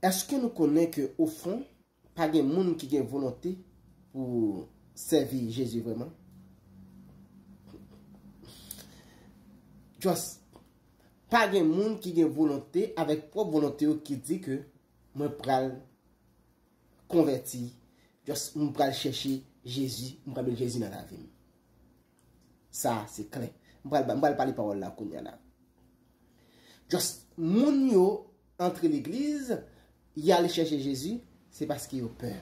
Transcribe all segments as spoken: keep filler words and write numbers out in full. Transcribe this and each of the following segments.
Èske nou konnen ke ofon, pa gen moun ki gen volonte pou sèvi Jezi vrèman? Just, pa gen moun ki gen volonte avèk pwòp volonte yo ki di ke mwen pral konvèti, just mwen pral chèche Jezi, mwen pral met Jezi nan lavi m. Sa se klè. Mwen pral, mwen pral pale pawòl la kounye a la. Just moun yo antre legliz, y al chèche Jezi, se paske yo pè.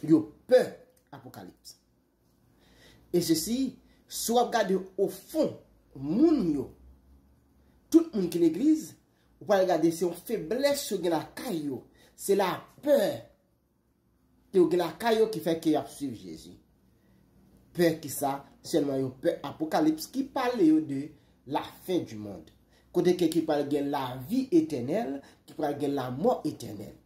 Yo pè Apokalips. E sesi, si w ap gade ofon moun yo, tout moun ki legliz, ou pral gade se yon feblès yo gen lakay yo. Se lapè ke yo gen lakay yo ki fè ke y ap swiv Jezi. Pè ki sa? Sèlman yo pè Apokalips ki pale yo de la fin du monde. Kote ke ki pral gen lavi etènèl, ki pral gen lamò etènèl.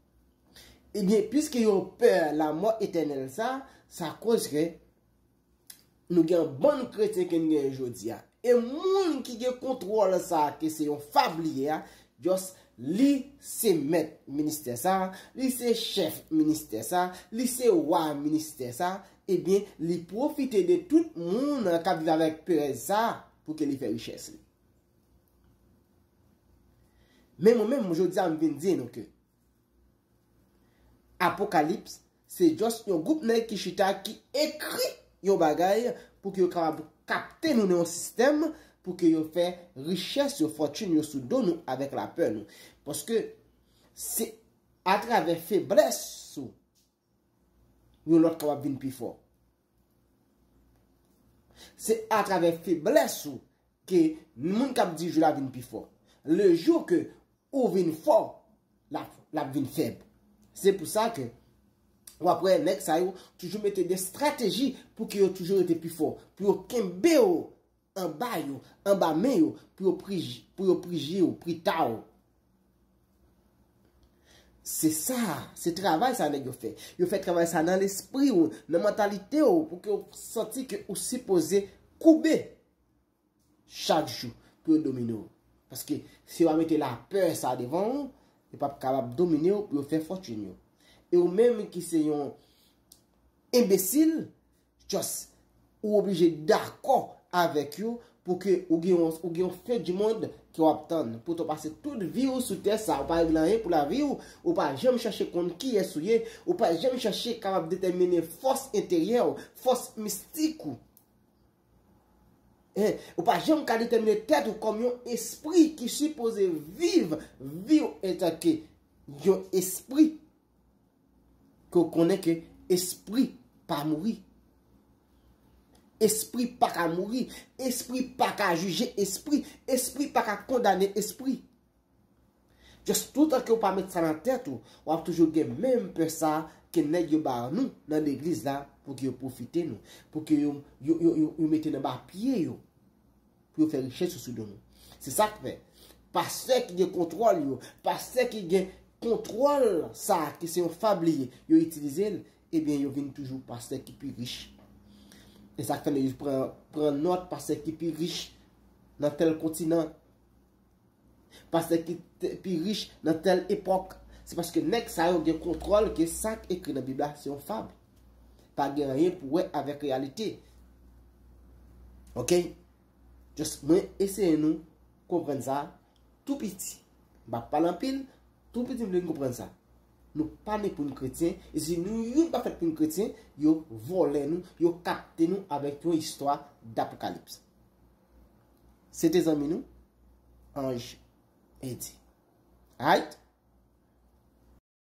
Ebyen, piske yo pè lamò etènèl sa, sa koz ke nou gen yon bann kretyen ke n genyen jodi a. E moun ki gen kontwòl sa a, ke se yon fab li ye a, just li se mèt ministè sa a, li se chèf ministè sa a, li se wa ministè sa a, ebyen, li pwofite de tout moun k ap viv avèk perèz sa a pou ke li fè richès li. Men mwen menm, jodi a, m vin di nou ke Apokalips, se just yon gwoup nèg ki chita, ki ekri yon bagay pou ke yo kapab kapte nou nan yon sistèm, pou ke yo fè richès yo, fòtin yo sou do nou avèk lapè nou. Paske se atravè feblès ou, yon lòt kapab vin pi fò. Se atravè feblès ou ke moun k ap dirijan la vin pi fò. Le jou ke ou vin fò, l ap, l ap vin fèb. Se pou sa ke w ap wè nèg sa yo toujou mete de estrateji pou ke yo toujou rete pi fò, pou yo kenbe w anba yo, anba men yo, pou yo prij-, pou yo prije w, prita w. Se sa, se travay sa nèg yo fè. Yo fè travay sa nan lespri w, nan mantalite w, pou ke w santi ke ou sipoze koube chak jou pou yo domine w. Paske si yo pa mete lapè sa devan w, yo p ap kapab domine w pou yo fè fòtin yo. E ou menm ki se yon enbesil, just ou oblije dakò avèk yo pou ke ou gen yon, ou gen yon fen di mond ke w ap tann. Poutan w pase tout vi w sou tè sa, ou pa regle anyen pou lavi w, ou pa janm chache konn kiyès ou ye, ou pa janm chache kapab detèmine fòs enteryè w, fòs mistik ou. Hein, ou pa janm ka detèmine tèt ou kòm yon espri ki sipoze viv vi w antanke yon espri. Ke w konnen ke espri pa mouri. Espri pa ka mouri. Espri pa ka jije espri. Espri pa ka kondane espri. Just toutan ke w pa met sa nan tèt ou, w ap toujou gen menm pè sa ke nèg yo ba nou nan legliz la pou ke yo pwofite nou, pou ke yo, yo, yo, yo, yo mete n anba pye yo, pou yo fè richès yo sou do nou. Se sa k fè pastè ki gen kontwòl yo, pastè ki gen kontwòl sa a ki se yon fab li ye, yo itilize l, ebyen yo vin toujou pastè ki pi rich. E sa k fè nèg yo pran, pran nòt pastè ki pi rich nan tèl kontinan. Pastè ki te pi rich nan tèl epòk. Se paske nèg sa yo gen kontwòl ke sa k ekri nan Bib la se yon fab. Pa gen anyen pou wè avèk reyalite. Ok? Just mwen eseye nou konprann sa tou piti. M pa pale anpil, tou piti m vle nou konprann sa. Nou pa ne pou n kretyen, e si nou youn pa fèt pou n kretyen, yo vòlè nou, yo kapte nou avèk yon istwa d'Apokalips. Se te zanmi nou, Ange Eddy. Alright?